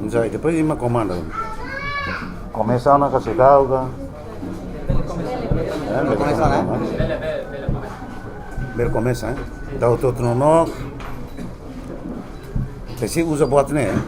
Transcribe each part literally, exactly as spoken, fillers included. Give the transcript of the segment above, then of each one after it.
Sai, depois imi komanda. Komesa ona ka sei dau ka? Eh, bele komesa, né? Bele komesa, eh? Dau tutu no no. Presiza uza buat ne'e, eh?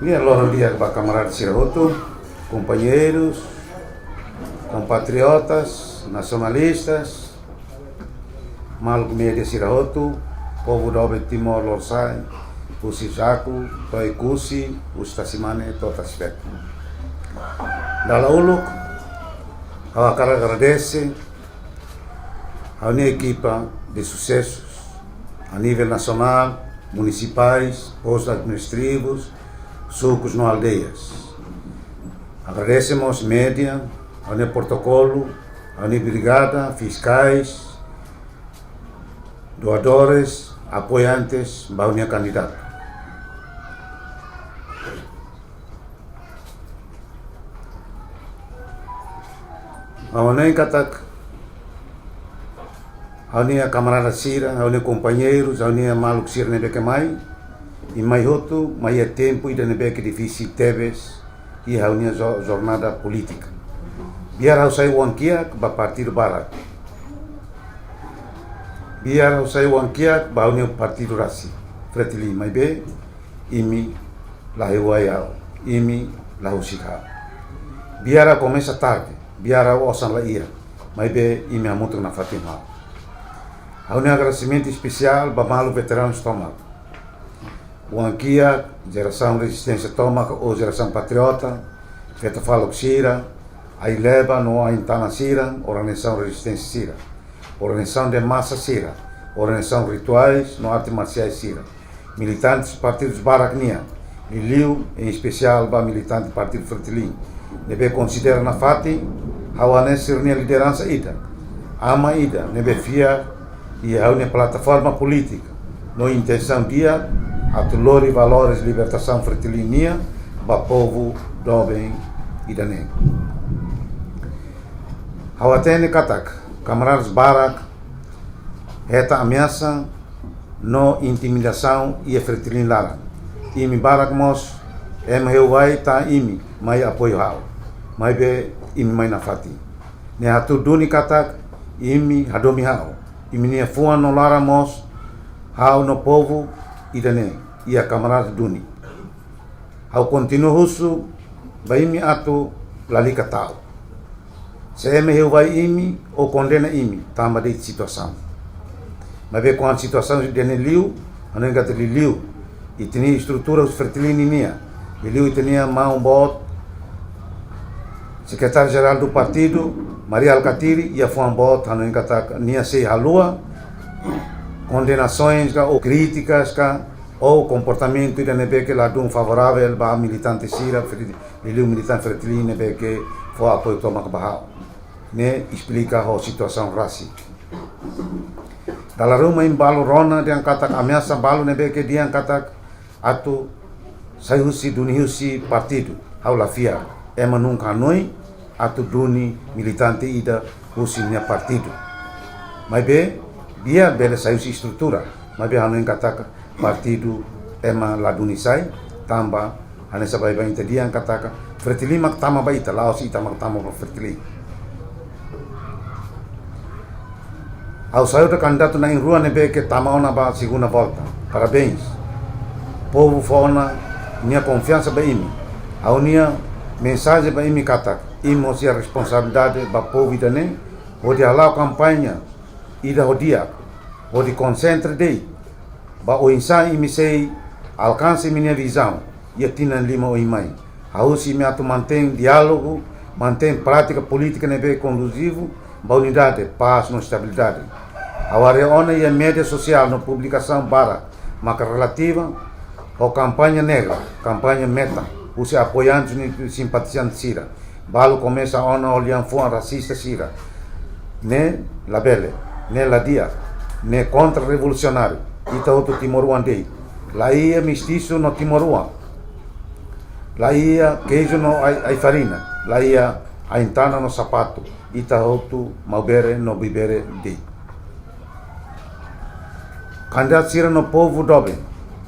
Nia loron di'ak ba kamarada sira hotu, kompañeirus, kompatriotas, nasionalistas, maluk média sira hotu, povu doben Timor Lorosa'e, husi Jaco, to'o Oekusi, husi Taximane, to'o Tasi Feto. Dala uluk, ha'u hakarak agradese ha'u-nia ekipa de susesus a nivel nasionál, munisipais, postus administrativus, sukus no aldeias. Agradese mós média, ha'u-nia protokolu, ha'u-nia brigada, fiskais, doadores, apoiantes ba ha'u-nia kandidatu. Ha'u hanoin katak ha'u-nia kamarada sira, ha'u-nia kompañeirus, ha'u-nia maluk sira ne'ebé ke mai, imi mai hotu, mai iha tempu ida ne'ebé ke difisil tebes iha ha'u-nia jo-, jornada polítika. Biar ha'u sai oan kiak ba partidu barak. Biar ha'u sai oan kiak ba ha'u-nia partidu rasik, Fretilin, maibé imi la hewai ha'u, imi la husik ha'u. Biar ha'u komesa tarde, biar ha'u osan la iha, maibé imi hamutuk nafatin ha'u. Ha'u-nia agradesimentu espesiál ba maluk veteranus tomak. Oan kiak, jerasaun rezisténsia tomak ou jerasaun patriota, feto-faluk sira, ain-leba-oan, ain-tana sira, organizasaun rezisténsia sira, organizasaun de masa sira, organizasaun rituais no arte marsiais sira, militantes partidus barak nian, liuliu, em especial, ba militante partidu Fretilin, ne'ebé konsidera nafatin ha'u hanesan sira-nia lideransa ida, aman ida, ne'ebé fiar iha ha'u-nia plataforma polítika no intensaun di'ak atu lori valores libertasaun Fretilin nian ba povu doben ida-ne'e. Ha'u hatene katak kamaradas barak hetan ameasa no intimidasaun iha Fretilin laran. Imi barak mós ema hewai tan imi mai apoiu ha'u, maibé imi mai nafatin. Ne'e hatudu duni katak imi hadomi ha'u. Imi-nia fuan no laran mós ha'u no povu ida-ne'e iha kamaradas duni. Ha'u kontinua husu ba imi atu lalika ta'uk. Se ema hewai imi ou kondena imi, tanba de'it situasaun. Maibé kuandu situasaun ida-ne'e liu, hanoin katak liuliu ita-nia estrutura husi Fretilin nian, liuliu ita-nia maun boot, Sekretáriu Jerál do Partidu, Mari Alkatiri, iha fuan boot, hanoin katak nia sei haluha kondenasoens ka ou krítikas ka ou komportamentu ida ne'ebé ke ladún favoravel ba militante sira, Fre-, liuliu militante Fretilin ne'ebé ke fó apoiu tomak ba ha'u. Ne'e esplika ho situasaun rasik. Dala ruma imi balu rona dehan katak ameasa balu ne'ebé ke dehan katak atu sai husi duni husi partidu. Ha'u la fiar. Ema nunka hanoin atu duni militante ida husi nia partidu. Maibé, biar bele sai husi estrutura. Maibé hanoin katak partidu ema la duni sai, tanba hanesan baibain ita dehan katak Fretilin mak tama ba ita, la'ós ita mak tama ba Fretilin. Ha'u saúda kandidatu na'in-rua ne'ebé ke tama ona ba segunda volta. Parabéns. Povu fó ona nia konfiansa ba imi. Ha'u-nia mensajen ba imi katak, imi mós iha responsabilidade ba povu ida-ne'e, hodi hala'o kampaña ida ho di'ak, hodi konsentra de'it ba oinsá imi sei alkansa imi-nia vizaun iha tinan lima oin mai. Ha'u husu imi atu mantein diálogu, mantein prátika polítika ne'ebé konduzivu ba unidade, pás no estabilidade. Ha'u haree ona iha média sosiál no publikasaun barak maka relativa ho kampaña negra, kampaña metan husi apoiante no simpatizante sira. Balu komesa ona ho lian-fuan rasista sira. Ne'e labele, ne'e la di'ak, ne'e kontra-revolusionáriu. Ita hotu timoroan de'it. La iha mestisu no timoroan. La iha keiju no ai, ai-farina. La iha ain-tana no sapatu, ita hotu Maubere no Buibere de'it. Kandidatu sira no povu doben,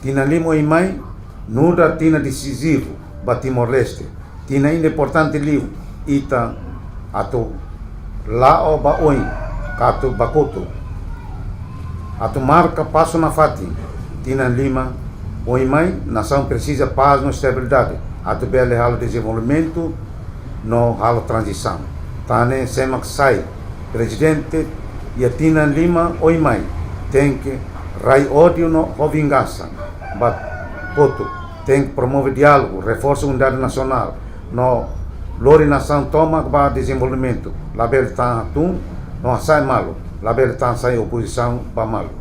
tinan lima oin mai, nu'udar tinan desizivu ba Timor-Leste, tinan ida importante liu, ita atu la'o ba oin, ka atu ba kotuk, atu marka pasu nafatin. Tinan lima oin mai, nasaun presiza pás no estabilidade, atu bele halo dezenvolvimentu no halo tranzisaun. Tan ne'e sé mak sai prezidente iha tinan lima oin mai, tenke rai ódiu no ho vingansa ba kotuk, tenke promove diálogu, reforsa unidade nasionál, no lori nasaun tomak ba dezenvolvimentu, labele tan hatún no hasa'e malu, labele tan sai opozisaun ba malu.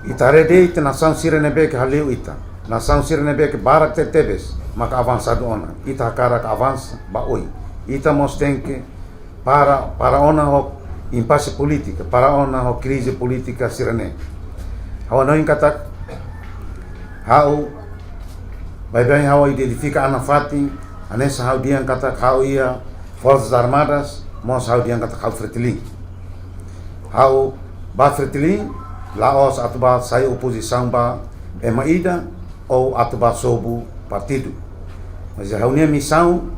Ita haree de'it nasaun sira ne'ebé ke hale'u ita, nasaun sira ne'ebé ke barak tebetebes, maka avansadu ona. Ita hakarak avansa ba oin. Ita mós tenke para, para ona ho impase polítika, para ona ho krize polítika sira-ne'e. Ha'u hanoin katak, ha'u, baibain ha'u identifika an nafatin, hanesan ha'u dehan katak ha'u iha Forsas Armadas, mós ha'u dehan katak ha'u Fretilin. Ha'u ba Fretilin, la'ós atu ba sai opozisaun ba ema ida, ou atu ba sobu partidu. Mas ha'u-nia misaun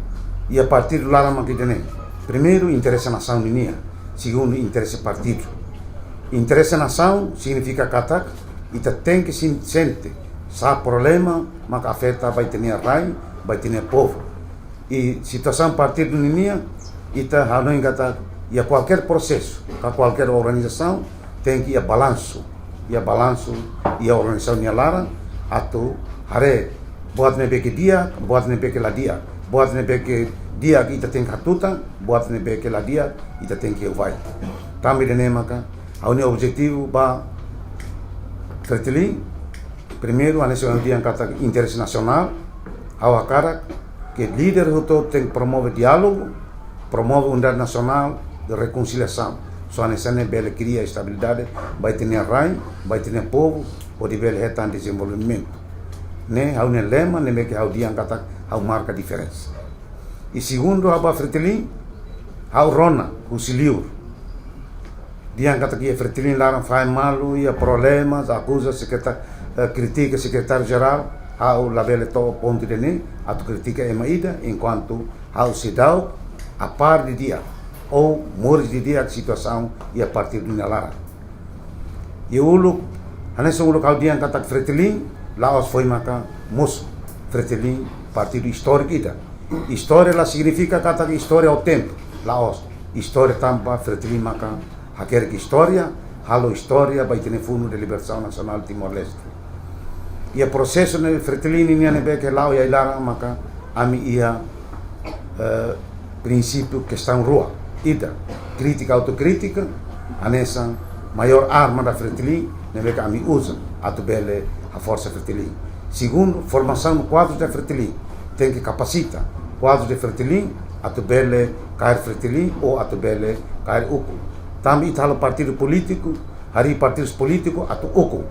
iha partidu laran mak ida-ne'e. Primeiru, interese nasaun ninia. Segundu, interese partidu. Interese nasaun signifika katak ita tenke sin-, sente sá problema mak afeta ba ita-nia rai, ba ita-nia povu. I situasaun partidu ninia, ita hanoin katak iha kualkér prosesu, ka kualkér organizasaun, tenke iha balansu, iha balansu iha organizasaun nia laran, atu haree buat ne'ebé ke di'ak, buat ne'ebé ke la di'ak, buat ne'ebé ke di'ak ita tenke hatutan, buat ne'ebé ke la di'ak ita tenke vai. Tanba ida-ne'e maka ha'u-nia objetivu ba Fretilin, primeiru, hanesan ha'u dehan katak interese nasionál, ha'u hakarak ke líder hotu tenke promove diálogu, promove unidade nasionál, no rekonsiliasaun. Só hanesan ne'e bele kria estabilidade ba ita-nia rai, ba ita-nia povu, hodi bele hetan dezenvolvimentu. Ne'e ha'u-nia lema, ne'ebé ke ha'u dehan katak ha'u marka diferensa. I segundu, ha'u ba Fretilin, ha'u rona husi liur. Dehan katak iha Fretilin laran fahe malu, iha problemas, akuza sekretar-, eh, kritika sekretáriu jerál, ha'u labele to'o pontu ida-ne'e, atu kritika ema ida, enkuantu ha'u seidauk a par didi'ak, ou moris didi'ak situasaun iha partidu nia laran. Iha uluk, hanesan uluk ha'u dehan katak Fretilin, la'ós foin maka mosu. Fretilin partidu istóriku ida. Istória la signifika katak istória ho tempu, la'ós. Istória tanba Fretilin maka hakerek istória, halo istória ba ita-nia Fundu de Libertasaun Nasionál Timor-Leste. Iha prosesu ne'e Fretilin nian ne'ebé ke la'o iha ai-laran maka ami iha, eh, prinsípiu kestaun rua. Ida, krítika autukrítika, hanesan maiór arma da Fretilin, ne'ebé ke ami uza atu bele haforsa Fretilin. Segundu, formasaun kuadru da Fretilin, tenke kapasita kuadru da Fretilin atu bele kaer Fretilin ou atu bele kaer ukun. Tanba ita halo partidu polítiku, harii partidus polítiku atu ukun.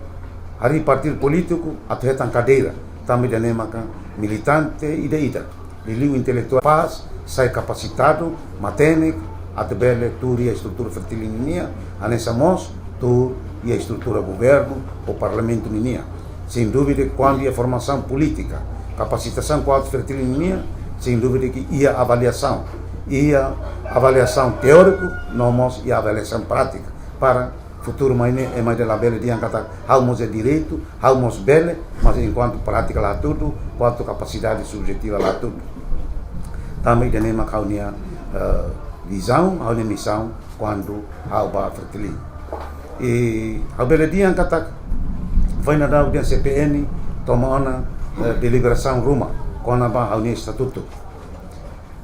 Harii partidu polítiku atu hetan kadeira. Tanba ida-ne'e maka militante ida-ida, liuliu intelektuál, pás, sai kapasitadu, matenek, atu bele tuur iha estrutura Fretilin nian, hanesan mós tuur iha estrutura governu ou parlamentu nian. Sein dúvida, kuandu iha formasaun polítika, kapasitasaun kuadru Fretilin nian, sein dúvida ke iha avaliasaun, iha avaliasaun teóriku, no mós iha avaliasaun prátika, para futuru mai ne'e ema ida labele dehan katak ha'u mós iha direitu, ha'u mós bele, mas enkuantu prátika la hatudu, kuantu kapasidade subjetiva la hatudu. Tanba ida-ne'e mak ha'u-nia, eh, vizaun, ha'u-nia misaun, kuandu ha'u ba Fretilin. I ha'u bele dehan katak, foin daudaun dehan C P N toma ona, eh, deliberasaun ruma kona-ba ha'u-nia estatutu.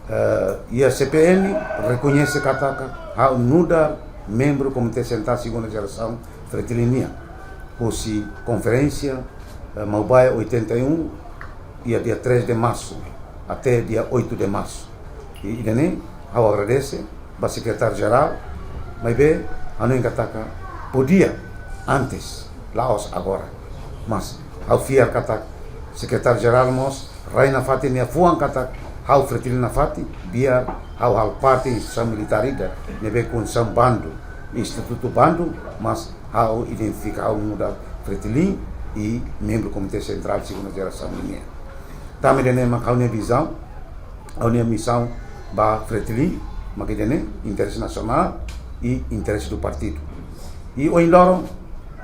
Eh, iha C P N rekoñese katak ha'u nu'udar membru Komité Sentrál Segunda Jerasaun Fretilin nian, husi konferénsia, eh, Maubaya oitenta e um, iha dia três de março até dia oito de março. I ida-ne'e ha'u agradese ba sekretáriu jerál, maibé hanoin katak podia antes, la'ós agora. Mas ha'u fiar katak sekretáriu jerál mós rai nafatin nia fuan katak Ha'u Fretilin nafatin, biar ha'u halo parte instituisaun militár ida ne'ebé kondisaun bandu, institutu bandu, mas ha'u identifika ha'u nu'udar Fretilin i membru Komité Sentrál Segunda Jerasaun nian. Tanba ida-ne'e mak ha'u-nia vizaun, ha'u-nia misaun ba Fretilin mak ida-ne'e, interese nasionál i interese do partidu. I ohin loron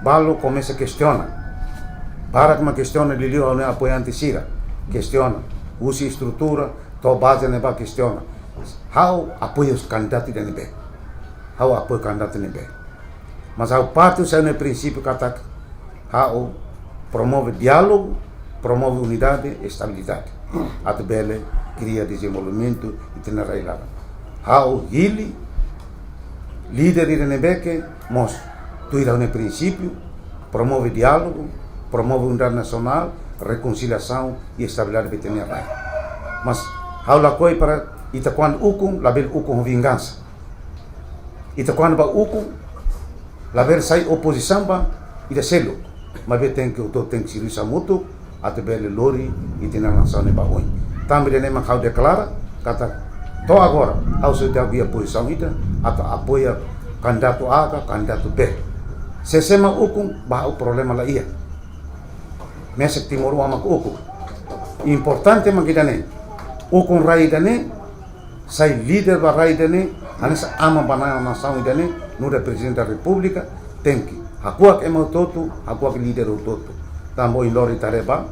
balu komesa kestiona. Barak mak kestiona, liuliu ha'u-nia apoiante sira kestiona. Husi estrutura to'o baze ne'ebá kestiona. Ha'u apoiu kandidatu ida ne'ebé. Ha'u apoiu kandidatu ne'ebé. Mas ha'u patuh husi ha'u-nia prinsípiu katak ha'u promove diálogu, promove unidade, estabilidade. Atu bele kria dezenvolvimentu iha ita-nia rai-laran. Ha'u hili líder ida ne'ebé ke mós tuir ha'u-nia prinsípiu, promove diálogu, promove unidade nasionál, rekonsiliasaun i estabilidade ba ita-nia rai. Mas ha'u lakohi para ita kuandu ukun, labele ukun ho vingansa. Ita kuandu bá ukun, labele sai opozisaun ba ida seluk. Maibé tenke, hotu-hotu tenke servisu hamutuk atu bele lori ita-nia nasaun ne'e ba oin. Tanba ida-ne'e mak ha'u deklara katak to'o agora ha'u seidauk iha pozisaun ida atu apoia kandidatu A ka kandidatu B. Se sé mak ukun, ba ha'u problema la iha. Mesak timoroan mak ukun. Importante mak ida-ne'e. Ukun rai ida-ne'e, sai líder ba rai ida-ne'e, hanesan aman ba nasaun ida-ne'e, nu'udar Prezidente da Repúblika, tenke hakuak ema hotu-hotu, hakuak líder hotu-hotu. Tanba ohin loron ita haree ba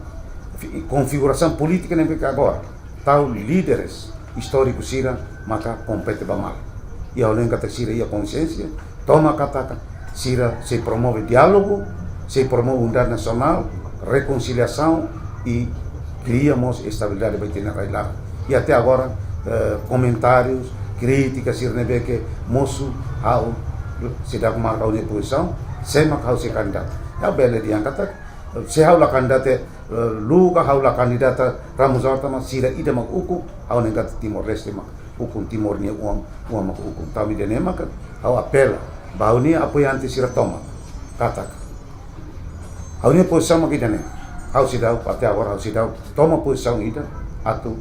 fi-, konfigurasaun polítika ne'ebé ke agora, tau líderes istóriku sira maka kompete ba malu. I ha'u hanoin katak sira iha konsiénsia, tomak katak sira sei promove diálogu, sei promove unidade nasionál, rekonsiliasaun i kria mós estabilidade ba ita-nia rai-laran. I até agora, eh, komentárius, krítika sira ne'ebé ke mosu, ha'u seidauk marka ha'u-nia pozisaun, sé mak ha'u sei kandidata. Ha'u bele dehan katak, se ha'u la kandidata, eh, Lú ka, ha'u la kandidata Ramos Horta, mas sira ida mak ukun, ha'u hanoin katak Timor-Leste mak ukun, Timor nia oan, oan mak ukun. Tanba ida-ne'e maka ha'u apela ba ha'u-nia apoiante sira tomak katak ha'u-nia pozisaun mak ida-ne'e. Ha'u seidauk, até agora ha'u seidauk toma pozisaun ida atu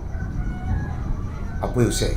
apoiu sé.